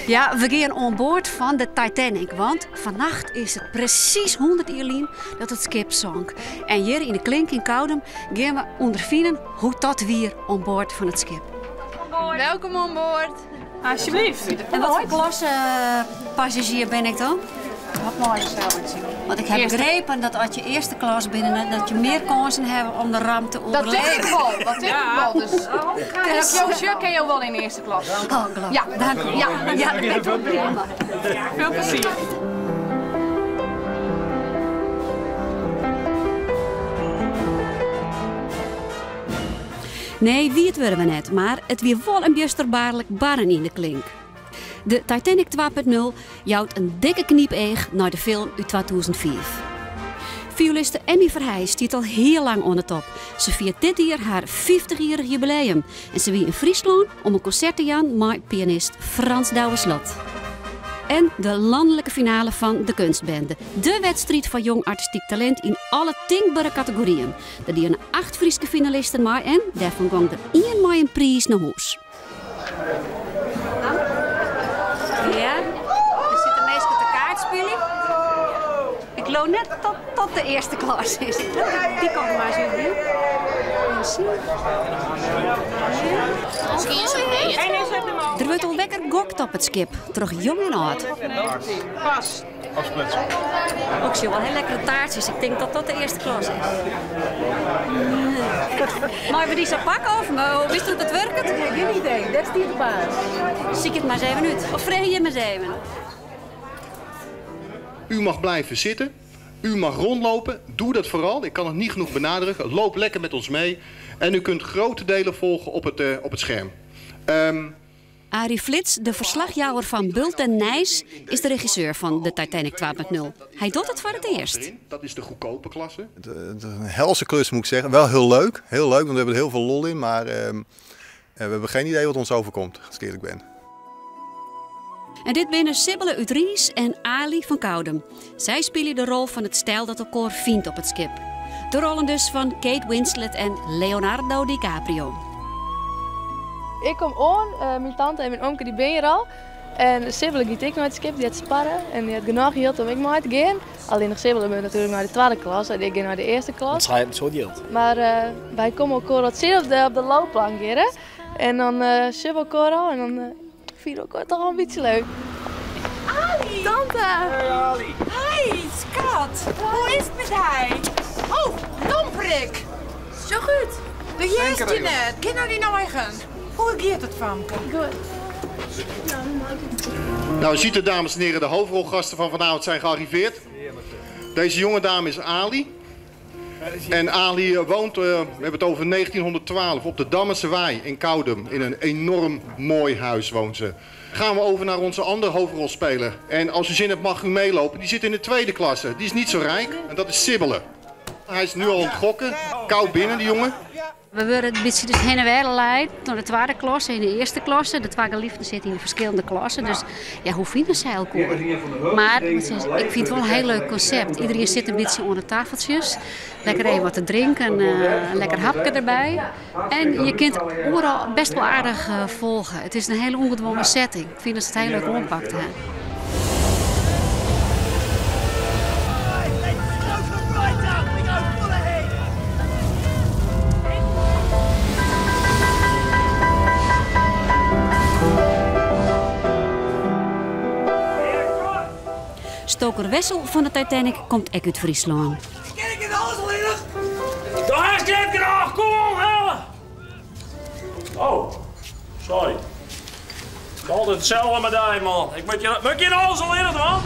Ja, we gean oan board fan de Titanic, want fannacht is it presys 100 jier lyn dat it skip sonk. En hjir yn de Klink yn Koudum gean we ûnderfinen hoe't dat wie oan board fan it skip. Welkom oan board. Alsjeblieft. En wat foar klasse passazjier bin ik dan? Wat mei je sels útsien. Want ik ha begrepen dat as je earste klas binne, dat je mear kânsen hawwe om de ramp te Dat tink ik oerlibjen. wol, dat tink ik wol. Dus as ik jo sjoch, kinne jo wol yn earste klas. Oh, gelokkich. Ja. Dank u. Ja. Ja, dat bin ik wol bliid mei. Veel plezier. Nee, wiet wurde we net, mar it wie wol in bjusterbaarlik barren yn de Klink. De Titanic 2.0 jout in dikke knypeach nei de film út 2005. Violiste Emmy Verheij stiet al hiel lang oan de top. Se fiert dit jier har fyftichjierrich jubileum en se wie yn Fryslân om in konsert te jaan mei pianist Frans Douwe Slot. En de lanlike finale fan De Kunstbende, de wedstriid foar jong artistyk talint yn alle tinkbere kategoryen. Der diene acht Fryske finalisten mei en dêrfan gong der ien mei in priis nei hûs. Ja, der sitte minsken te kaartspyljen. Ik leau net dat dat de earste klas is. Dy kant mar ris even yn. Der wurdt al wekker gokt op it skip troch jong en âld. Pas. Afsplitsen. Oh, ik sjoch wol hiel lekkere taartsjes. Ik tink dat dat de earste klas is. Meie we dy sa pakke of witst hoe't it wurket? Gjin idee, dêr stiet de baas. Sykje it mar ris even út. Of freegje jim ris even. U mag blijven zitten. U mag rondlopen. Doe dat vooral. Ik kan het niet genoeg benadrukken. Loop lekker met ons mee. En u kunt grote delen volgen op het, uh, op het scherm. Um, Arie Flits, de ferslachjouwer fan Bulten Nijs, is de regisseur fan de Titanic 2.0. Hy docht it foar it earst. Dat is de goedkope klasse. Het is een helse klus moet ik zeggen. Wel heel leuk, heel leuk, want we hebben er heel veel lol in. Maar ehm, we hebben geen idee wat ons overkomt, als ik eerlijk ben. En dit binne Sibbele út Riis en Ali fan Koudum. Sy spylje de rol fan it stel dat elkoar fynt op it skip. De rollen dus fan Kate Winslet en Leonardo DiCaprio. Ik kom oan, myn tante en myn omke dy binne hjir al. En Sibbele giet ek nei it skip, dy hat sparre en dy hat genôch jild om ek mei te gean. Allinnich Sibbele moat natuerlik nei de twadde klas en ik gean nei de earste klas. Want sy hat in soad jild. Mar wy komme elkoar wat tsjin op de loopplank hjir. En dan sjogge we elkoar al en dan fine we elkoar toch al in bytsje leuk. Ali! Tante! Hey Ali! Hi, skat! Hoe is it mei dy? Oh, domprik! Sjoch út! Do hearst je net. Gean nei dyn eigen. Hoe giet it, famke? Goed. Nou, u ziet het, dames en heren, de hoofdrolgasten van vanavond zijn gearriveerd. Deze jonge dame is Ali. En Ali eh, woont, eh, we hebben het over 1912, op de Dammense Wei in Koudum. In een enorm mooi huis woont ze. Gaan we over naar onze andere hoofdrolspeler. En als u zin hebt mag u meelopen. Die zit in de tweede klasse. Die is niet zo rijk en dat is Sibbele. Hij is nu al aan het gokken. Koud binnen, die jongen. We wurde in bytsje dus hinne en wer leid nei de twadde klasse en de earste klasse. De twa geliefden sitte yn ferskillende klassen, dus ja, hoe fine sy elkoar? Mar ik fyn it wol in hiel leuk konsept. Iderien sit in bytsje oan de tafeltsjes, lekker even wat te drinken, in lekker hapke derby. En je kinst oeral best wol aardich folge. It is in hiele ûngedwongen setting. Ik fyn dat se it hiel leuk oanpakt ha. Stoker Wessel fan de Titanic komt ek út Fryslân. Kin ik it alles allinnich? Do hast net genôch, kom oan, helle! Oh, sorry. Altyd itselde mei dy, man. Ik moat je, moat je alles allinnich dwaan?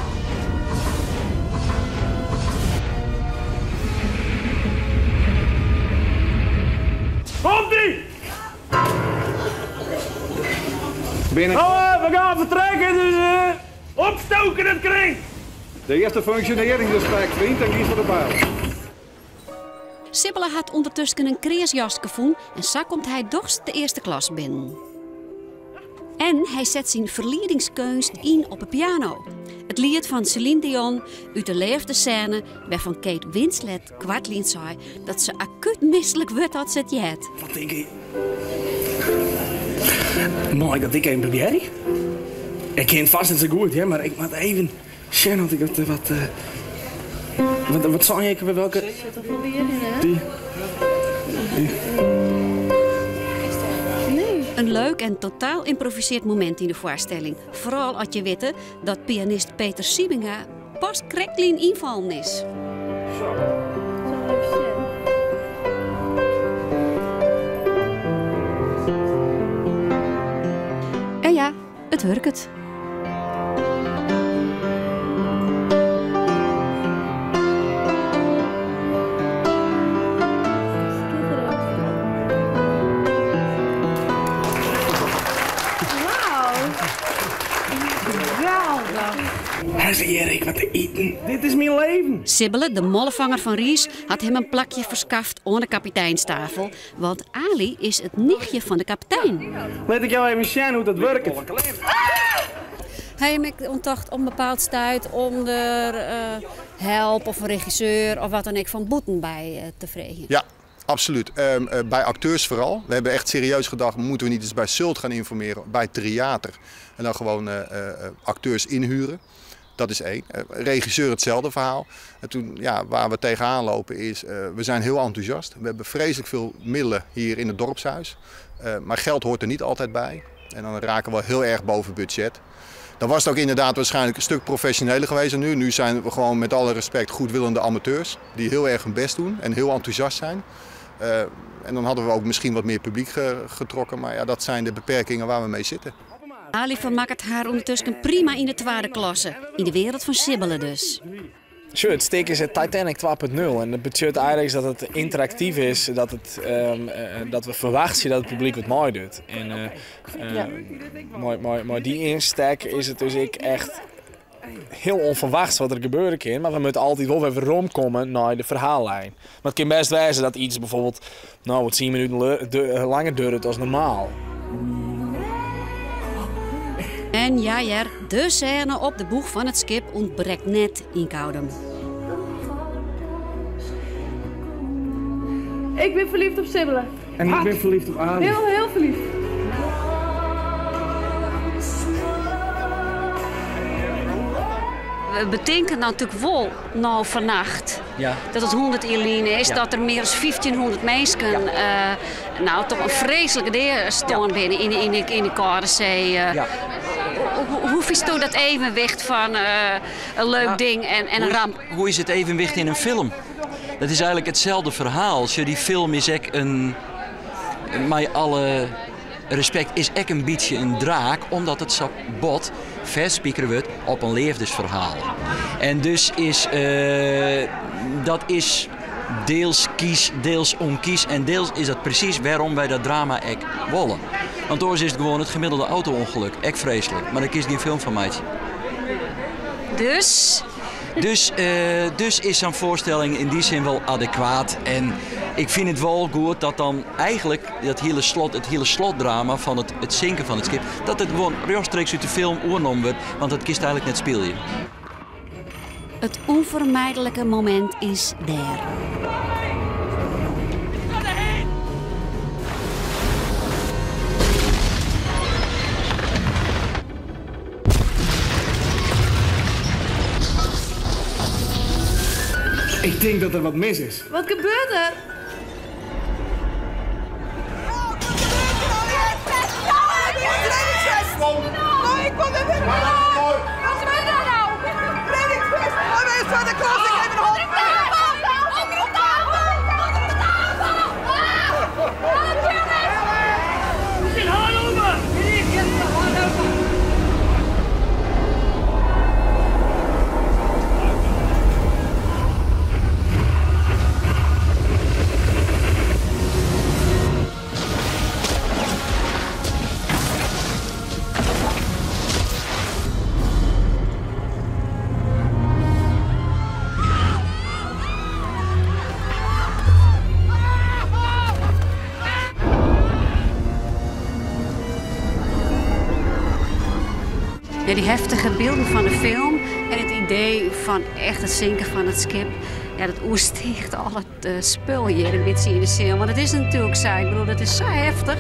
Komt-ie! Binnen. Oh, we gaan vertrekken, dus uh, opstoken het kring! De eerste functioneringsgesprek, vriend, en kies voor de pijl. Sibbele hat ûndertusken in kreas jaske fûn en sa komt hy dochs de earste klas binnen. En hy set syn ferliedingskeunst yn op 'e piano. It liet fan Céline Dion út de leafdessêne wêrfan Kate Winslet koartlyn sei dat se akút mislik wurdt as se it heart. Wat tink je? Mei ik dat ek even probearje? Ik kin it fêst net sa goed, hear, mar ik moat even sjen oft ik wat. Wat, wat, wat sei ik? Welke? Sit er wol hjir yn, hè? Dy. Dy. Nee. In leuk en totaal ymprovisearre momint yn de foarstelling. Foaral as je witte dat pianist Peter Siebenga pas krekt lyn ynfallen is. Zo. Even sjen. En ja, it wurket. Wauw. Geweldig. Ha se hjir ek wat te iten? Dit is myn leven. Sibbele, de mollefanger fan Riis, hat him in plakje ferskaft oan de kapiteinstafel, want Ali is it nichtje fan de kapitein. Lit ik jou even sjen hoe't dat wurket. Ha jim ek oan tocht op in bepaald stuit om der help of in regisseur of wat dan ek fan bûten by te freegjen? Ja, absoluut. By akteurs foaral. We hebben echt serieus gedacht, moeten we niet eens bij Sult gaan informeren, bij Tryater. En dan gewoon akteurs inhuren. Dat is één. Regisseur hetzelfde verhaal. En toen, ja, waar we tegenaan lopen is, we zijn heel enthousiast. We hebben vreselijk veel middelen hier in het dorpshuis. Maar geld hoort er niet altijd bij. En dan raken we heel erg boven budget. Dan was het ook inderdaad waarschijnlijk een stuk professioneler geweest dan nu. Nu zijn we gewoon met alle respect goedwillende amateurs die heel erg hun best doen en heel enthousiast zijn. En dan hadden we ook misschien wat meer publiek getrokken. Maar ja, dat zijn de beperkingen waar we mee zitten. Ali fermakket har ûndertusken prima yn de twadde klasse. Yn de wereld fan Sibbele dus. Sjoch, it stik is it Titanic 2.0 en dat betsjut eigentlik dat it ynteraktyf is, dat we ferwachtsje dat it publyk wat meidocht. En mei dy ynstek is it dus ek echt hiel ûnferwachts wat der gebeure kin, mar we moatte altyd wol wer weromkomme nei de ferhaallijn. Mar it kin bêst wêze dat iets bijvoorbeeld no, 10 minuten langer duorret as normaal. En ja hear, de sêne op de boech fan it skip ûntbrekt net yn Koudum. Ik bin ferliefd op Sibbele. En ik bin ferliefd op Ali. Hiel, hiel ferliefd. We betinke natuerlik wol no fannacht Ja. dat it 100 jier lyn is dat der mear as 1500 minsken no, toch in freeslike dea stoarn binne yn de Kâlde See. Ja. Hoe fynsto dat evenwicht fan in leuk ding en in ramp? Hoe is it evenwicht yn in film? Dat is eigentlik itselde ferhaal. Sjoch, dy film is ek in, mei alle respekt, is ek in bytsje in draak, omdat it sa bot fêstspikere wurdt op in leafdesferhaal. En dus is dat is deels kies, deels ûnkies en deels is dat presys wêrom wy dat drama ek wolle. Want oars is it gewoan it gemiddelde auto-ûngelok, ek freeslik, mar dêr kinst gjin film fan meitsje. Dus? Dus is sa'n foarstelling yn dy sin wol adekwaat. En ik fyn it wol goed dat dan eigentlik dat hiele slot, it hiele slotdrama fan it sinken fan it skip, dat it gewoan rjochtstreeks út de film oernommen wurdt, want dat kinst eigentlik net spylje. It ûnfermijdlike momint is dêr. Ik tink dat der wat mis is. Wat gebeurt der? Ja, dy heftige bylden fan de film en it idee fan echt it sinken fan it skip, ja, dat oerstiicht al it spul hjir in bytsje yn de seal. Want it is natuerlik sa, ik bedoel, dat is sa heftich.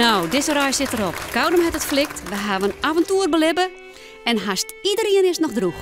Nou, dizze reis sit derop. Koudum hat it flikt, we hawwe in aventoer belibbe en hast iderien is noch drûch.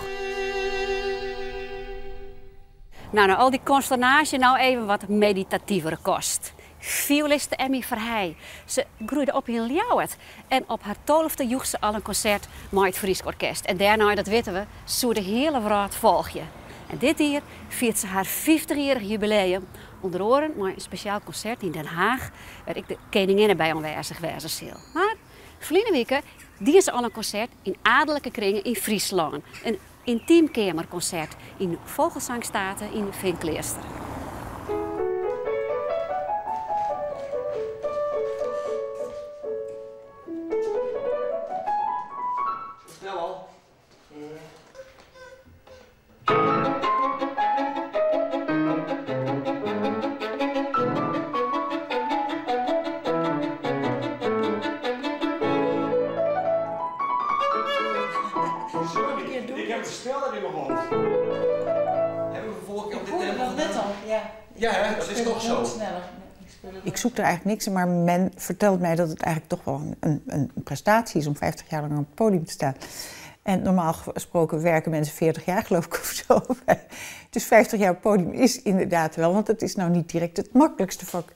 Nou, nei al dy konsternaasje no even wat meditativere kost. Fioeliste Emmy Verhey. Se groeide op yn Ljouwert en op har tolfte joech se al in konsert mei it Frysk Orkest. En dêrnei, dat witte we, soe de hiele wrâld folgje. En dit jier fiert se har fyftichjierrich jubileum, ûnder oaren mei in spesjaal konsert yn Den Haach, wêr't ek de keninginne by oanwêzich wêze sil. Mar ferline wike die se al in konsert yn adelike kringen yn Fryslân. In Yntym keamerkonsert yn Fogelsanghstate yn Feankleaster. Ik heb het sneller in mijn hoofd. Hebben we vorige keer op dit tempo net al, ja. Ja, hè? Dat is toch zo. Ik zoek er eigenlijk niks in, maar men vertelt mij dat het eigenlijk toch wel een, een, een prestatie is om 50 jaar lang op het podium te staan. En normaal gesproken werken mensen 40 jaar, geloof ik, of zo. Dus 50 jaar op het podium is inderdaad wel, want het is nou niet direct het makkelijkste vak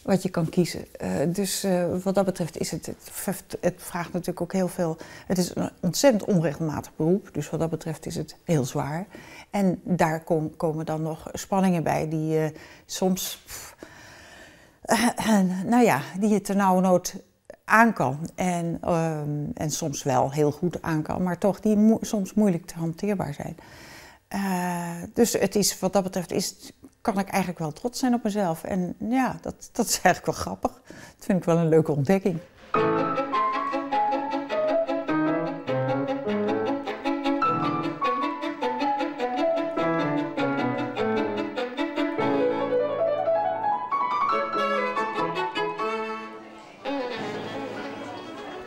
wat je kan kiezen. Dus wat dat betreft is het, het, het vraagt natuurlijk ook heel veel. Het is een ontzettend onregelmatig beroep, dus wat dat betreft is het heel zwaar. En daar komen dan nog spanningen bij die soms, pff, nou ja, die je ternauwernood aan kan. En soms wel heel goed aan kan, maar toch die soms moeilijk te hanteerbaar zijn. Dus het is, wat dat betreft is, kan ik eigenlijk wel trots zijn op mezelf. En ja, dat is eigenlijk wel grappig. Dat vind ik wel een leuke ontdekking.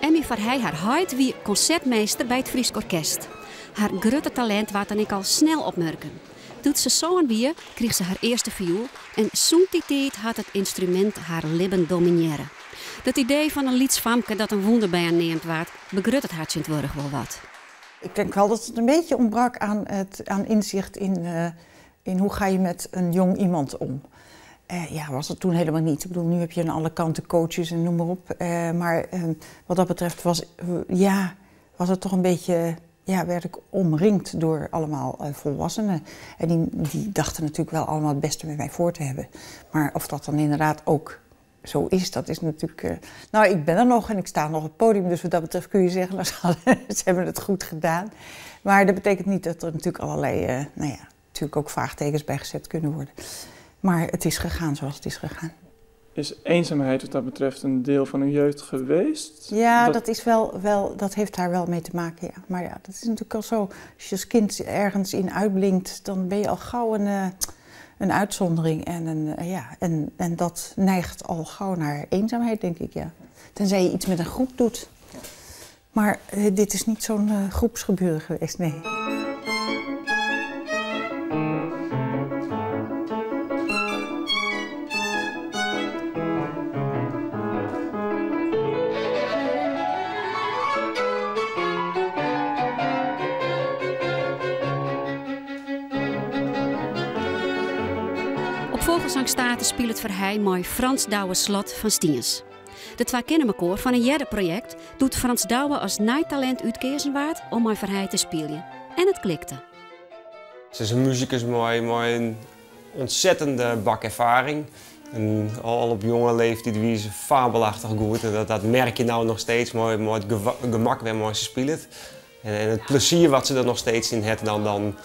Emmy Verhey har heit wie konsertmeester by it Frysk Orkest. Har grutte talint waard dan ek al snel opmurken. Doe't se sân wie, krige se har earste fioel en sûnt dy tiid hat it ynstrumint har libben dominearre. Dat idee fan in lyts famke dat in wûnderbern neamd waard, begruttet har tsjintwurdich wol wat. Ik denk wel dat het een beetje ontbrak aan inzicht in hoe ga je met een jong iemand om. Ja, was het toen helemaal niet. Ik bedoel, nu heb je aan alle kanten coaches en noem maar op. Maar wat dat betreft was, ja, was het toch een beetje, ja, werd ik omringd door allemaal volwassenen. En die dachten natuurlijk wel allemaal het beste met mij voor te hebben. Maar of dat dan inderdaad ook zo is, dat is natuurlijk... Nou, ik ben er nog en ik sta nog op het podium, dus wat dat betreft kun je zeggen, nou, ze hebben het goed gedaan. Maar dat betekent niet dat er natuurlijk allerlei, nou ja, natuurlijk ook vraagtekens bij gezet kunnen worden. Maar het is gegaan zoals het is gegaan. Is eenzaamheid wat dat betreft een deel van uw jeugd geweest? Ja, dat heeft daar wel mee te maken, ja. Maar ja, dat is natuurlijk al zo. Als je als kind ergens in uitblinkt, dan ben je al gauw een uitzondering. En dat neigt al gauw naar eenzaamheid, denk ik, ja. Tenzij je iets met een groep doet. Maar dit is niet zo'n groepsgebeuren geweest, nee. Op Fogelsanghstate spilet Verhey mei Frans Douwe Slot fan Stiens. De twa kenne mekoar fan in earder projekt doe't Frans Douwe as nij talint útkeazen waard om mei Verhey te spyljen. En it klikte. Se is in musikus mei in ontzettende bak erfaring. En al op jonge leeftiid wie se fabelachtich goed. En dat merk je no noch steeds mei it gemak wêrmei se spilet. En it plezier wat se der noch steeds yn hat, dan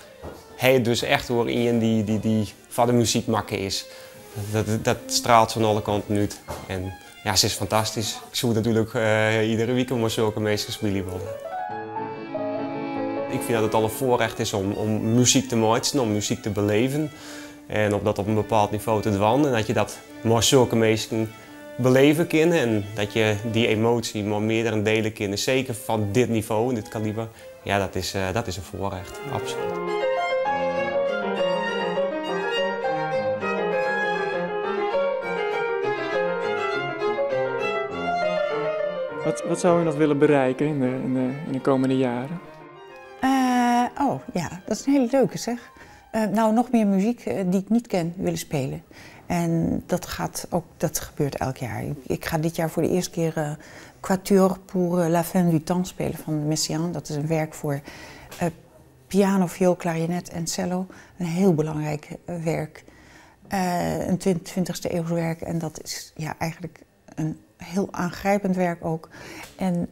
ha je dus echt oer ien dy't foar de muzyk makke is. Dat straalt fan alle kanten út. En ja, se is fantastysk. Ik soe natuerlik iedere wike mei sokke minsken spylje wolle. Ik fyn dat it al in foarrjocht is om muzyk te meitsjen, om muzyk te belibjen. En om dat op in bepaald nivo te dwaan. En dat je dat mei sokke minsken belibje kinne en dat je dy emoasje mei meardere diele kinne, seker fan dit nivo, dit kaliber. Ja, dat is in foarrjocht, absolút. Wat, wat zou u nog willen bereiken in de, in de, in de komende jaren? Uh, oh ja, dat is een hele leuke zeg. Uh, nou, nog meer muziek uh, die ik niet ken willen spelen. En dat, gaat ook, dat gebeurt elk jaar. Ik, ik ga dit jaar voor de eerste keer uh, Quatuor pour la fin du temps spelen van Messiaen. Dat is een werk voor piano, viool, klarinet en cello. Een heel belangrijk werk. Een 20e eeuws werk. En dat is ja, eigenlijk een heel aangrijpend werk ook. En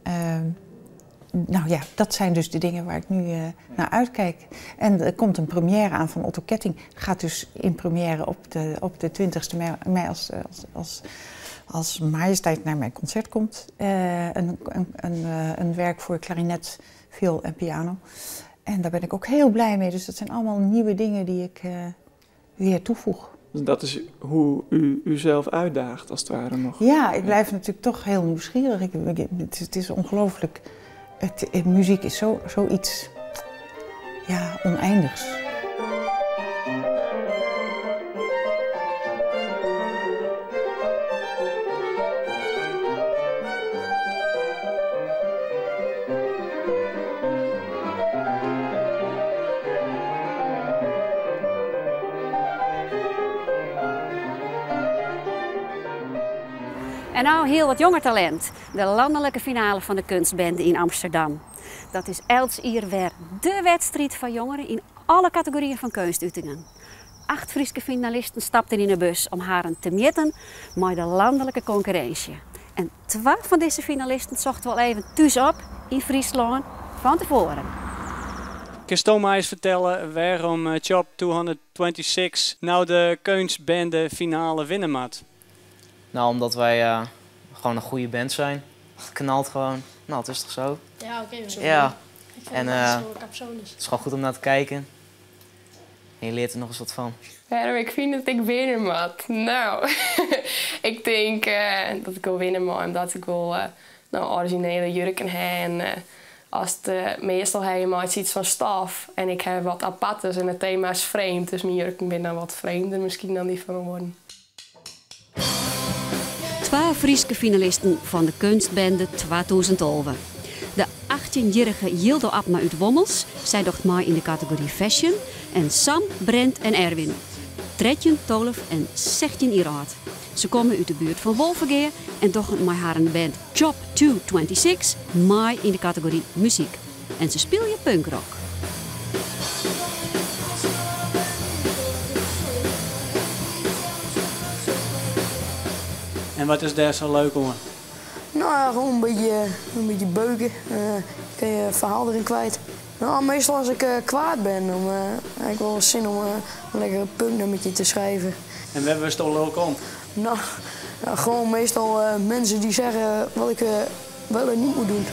nou ja, dat zijn dus de dingen waar ik nu uh, naar uitkijk. En er komt een première aan van Otto Ketting. Gaat dus in première op de, op de 20e mei, als, als, als, als majesteit naar mijn concert komt. Uh, een, een, een, een werk voor klarinet, viool en piano. En daar ben ik ook heel blij mee. Dus dat zijn allemaal nieuwe dingen die ik uh, weer toevoeg. Dus dat is hoe u uzelf uitdaagt, als het ware nog. Ja, ik blijf natuurlijk toch heel nieuwsgierig. Ik, ik, het, het is ongelooflijk. Het, muziek is zo, zoiets ja, oneindigs. En nou heel wat jonger talent. De landelijke finale van de kunstbende in Amsterdam. Dat is elk jaar weer de wedstrijd van jongeren in alle categorieën van kunstutingen. 8 Friese finalisten stapten in de bus om haar te meten met de landelijke concurrentie. En 2 van deze finalisten zochten wel even thuis op in Friesland van tevoren. Kun je mij eens vertellen waarom Chop 226 nou de kunstbende finale winnen moet? Nou, omdat wij gewoon een goede band zijn. Het knalt gewoon. Nou, het is toch zo? Ja, oké. Okay, ja. Ik vind en, het, het is gewoon goed om naar te kijken. En je leert er nog eens wat van. Waarom ik vind dat ik winnen moet? Nou, ik denk dat ik wil winnen, maar omdat ik wil nou, originele jurken heb. En als het, meestal heb je maar iets van staf. En ik heb wat apartes en het thema is vreemd. Dus mijn jurken zijn dan wat vreemder misschien dan die van worden. 2 Friese finalisten van de kunstbende 2011. De 18-jarige Jildo Abma uit Wommels, zij docht mee in de categorie fashion. En Sam, Brent en Erwin, 13, 12 en 16 jaar oud. Ze komen uit de buurt van Wolvegea en dochten met haar band Chop 226 mee in de categorie muziek. En ze spelen punkrock. En wat is daar zo leuk om? Nou ja, gewoon een beetje beuken. Je kan je verhaal erin kwijt. Nou, meestal als ik kwaad ben, dan heb ik wel eens zin om een lekker punknummertje te schrijven. En waar was het al leuk om? Nou, ja, gewoon meestal mensen die zeggen wat ik wel en niet moet doen.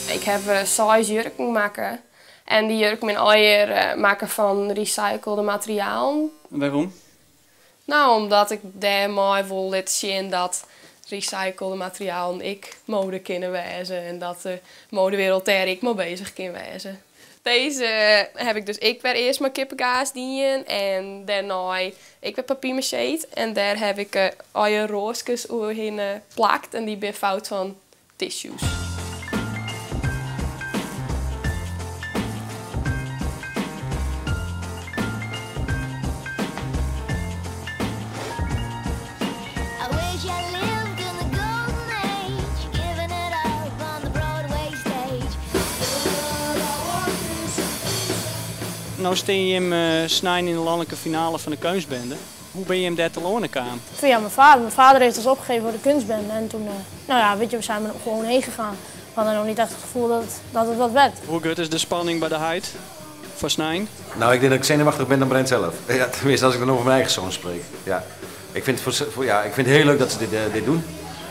Ik heb 6 jurken maken. En die jurk mijn eier maken van recyclede materialen. Waarom? Nou, omdat ik daarmee wil laten zien dat recyclede materialen ik mode kunnen wezen. En dat de modewereld daar ik mee bezig kan wezen. Deze heb ik dus ik weer eerst mijn kippengaas dienen en daarna ik weer papier-maché. En daar heb ik eier roosjes overheen geplakt en die ben fout van tissues. Nou steen je hem snijden in de landelijke finale van de kunstbende. Hoe ben je hem daar te lonen gekomen? Via mijn vader. Mijn vader heeft ons opgegeven voor de kunstbende. En toen, nou ja, weet je, we zijn er gewoon heen gegaan. We hadden nog niet echt het gevoel dat het wat werd. Hoe goed is de spanning bij de heid voor Snijn? Nou, ik denk dat ik zenuwachtig ben dan Brent zelf. Ja, tenminste, als ik dan over mijn eigen zoon spreek. Ja. Ik vind het heel leuk dat ze dit doen.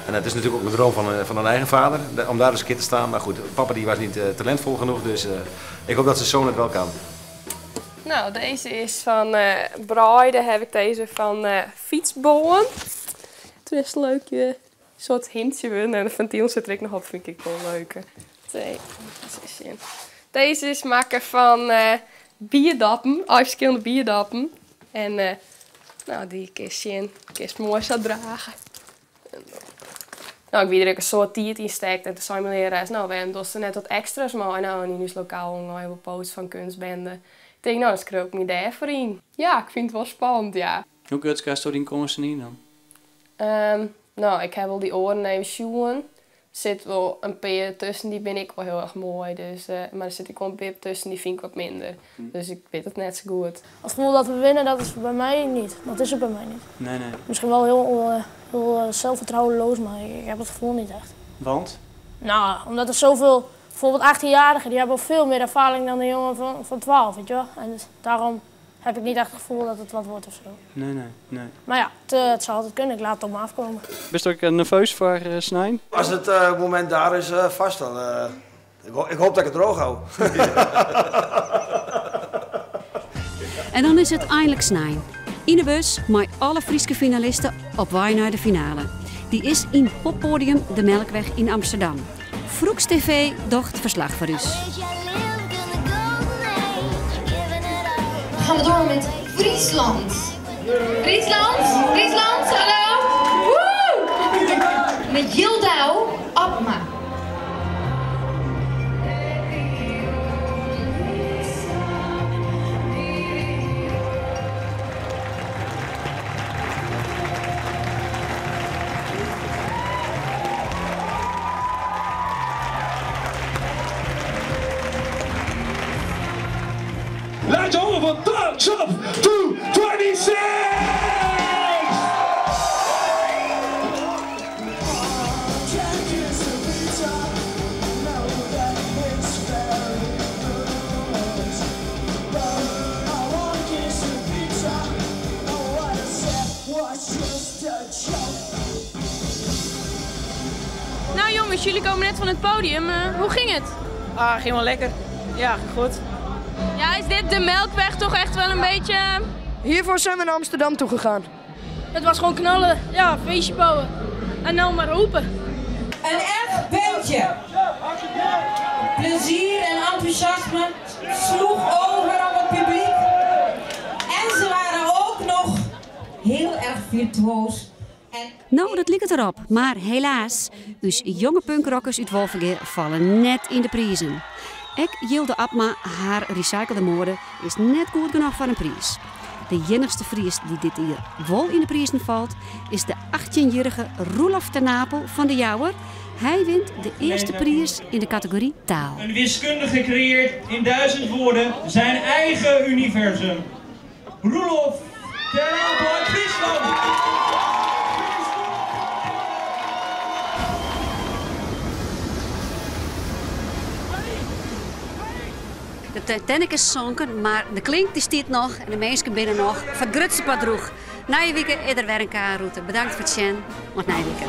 En het is natuurlijk ook een droom van een eigen vader, om daar eens een keer te staan. Maar goed, papa die was niet talentvol genoeg, dus ik hoop dat zijn zoon het wel kan. Nou, deze is van Braaide, heb ik deze van fietsbollen. Het is een leuk soort hintje. En de ventiel zit er ook nog op, vind ik wel leuk. Deze is maken van bierdappen, al verschillende bierdappen. En No, dy kinst sjen, kinst moai sa drage. No, ik wie der ek in soad tiid yn stekt en toen sei myn learares, no, wêrom dochst der net wat ekstra's mei? No, en yn ús lokaal hongen al hiel wat posters fan kunstbende. Ik tink, no, dan skriuw ik my dêrfoar yn. Ja, ik fyn it wol spannend, ja. Hoe grut skatsto dyn kânsen yn dan? No, ik ha wol dy oaren even sjoen. Sit wol in pear tusken, dy binne ek wol hiel erch moai. Dus, mar der sit ek wol in pear tusken, dy fyn ik wat minder. Dus ik wit it net sa goed. Het gevoel dat we winnen, dat is bij mij niet. Dat is er bij mij niet. Nee, nee. Misschien wel heel, heel zelfvertrouwenloos, maar ik heb het gevoel niet echt. Want? Nou, omdat er zoveel, bijvoorbeeld 18-jarigen, die hebben al veel meer ervaring dan de jongen van 12, weet je wel. En dus daarom heb ik niet echt het gevoel dat het wat wordt of zo. Nee, nee, nee. Maar ja, het zou altijd kunnen. Ik laat het op me afkomen. Bist ook nerveus voor snein? Als het moment daar is, vast dan. Ik hoop dat ik het droog hou. En dan is het eindelijk snein. In de bus met alle Fryske finalisten op wei naar de finale. Die is in poppodium De Melkweg in Amsterdam. Froeks TV docht ferslach foar ús. Dan gaan we door met Friesland. Friesland, Friesland, hallo. Woe! Met Jildau Abma. Laat je horen van Top 226! Nou jongens, jullie komen net van het podium. Hoe ging het? Ah, ging wel lekker. Ja, ging goed. Ja, is dit de Melkweg toch echt wel een beetje... Hiervoor zijn we naar Amsterdam toe gegaan. Het was gewoon knallen, ja, feestje bouwen. En nou maar roepen. Een echt bandje. Plezier en enthousiasme sloeg over op het publiek. En ze waren ook nog heel erg virtuoos. Nou, dat liket erop. Maar helaas, ús jonge punkrockers út Wolvegea falle net yn de prizen. Ek Jilde Abma, har recyclede moade, is net goed genôch foar in priis. De iennichste Fries dy't dit jier wol yn de prizen falt, is de 18-jierrige Roelof ten Napel fan De Jouwer. Hy wint de earste priis yn de kategory taal. Een wiskundige creëert in 1000 woorden zijn eigen universum. Roelof ten Napel uit Friesland! De Titanic is sonken, mar de klink dy stiet noch en de minsken binne noch foar it grutste part drûch. Nije wike is der wer in KR-rûte. Bedankt foar it sjen. Oant nije wike.